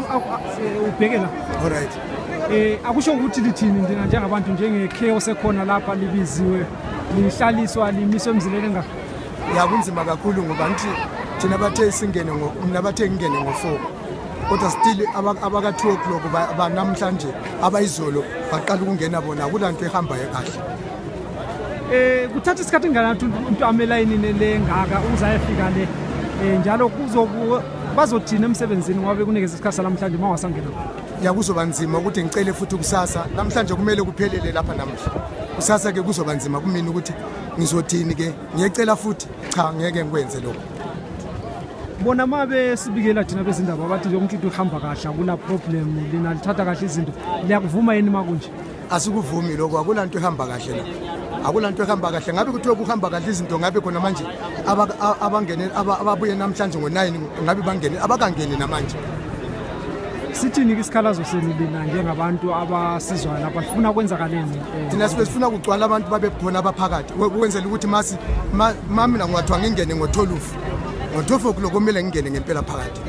Ngicela ubheke la. All right. Akusho ukuthi lithini ndina njengabantu njenge-chaos ekhona lapha, libiziwe, lihlaliswa, limiswe emzileni engaka. Ya, kunzima kakhulu ngoba ngithi thina bathe singene ngo mina bathe ngingene ngo-4, kodwa still abaka-2 o'clock banamhlanje, abayizolo baqala ukungena bona. Akulanto ehambayo kahle. Kuthatha isikhathi engakanani ukuthi umuntu ame elayinini lengaka uze ayefika le? Njalo kuzoku bazothina emsebenzini ngoba bekunikeza isikhathi salamhlanje uma wasangena? Ya, kuzoba nzima ukuthi ngicele futhi kusasa. Namhlanje kumele kuphelele lapha namhla. Kusasa ke kuzoba nzima kumina ukuthi ngizothini ke, ngiyecela futhi? Cha, ngeke ngikwenze lokho. Bona ma besibikela thina bezindaba bathi yonke into ihamba kahle, akula problem, lina lithatha kahle izinto. Liyakuvuma yini ma kunje? Asikuvumi lokho. Akulanto ehamba kahle la, akulanto ehamba kahle. Ngabe kuthiwe kuhamba kahle izinto, ngabe khona manje abangene ababuye namhlanje ngo-9 ngabe bangene, abakangeni namanje. Sithini-ke isikhalazo senu lina njengabantu abasizwayo lapha? Sifuna kwenzakaleni? Thina sibe sifuna kugcwala, abantu babe khona abaphakathi, ukwenzela ukuthi masi ma mina ngingathiwa ngingene ngo-12, ngo-12 o'clock kumele ngingene ngempela phakathi.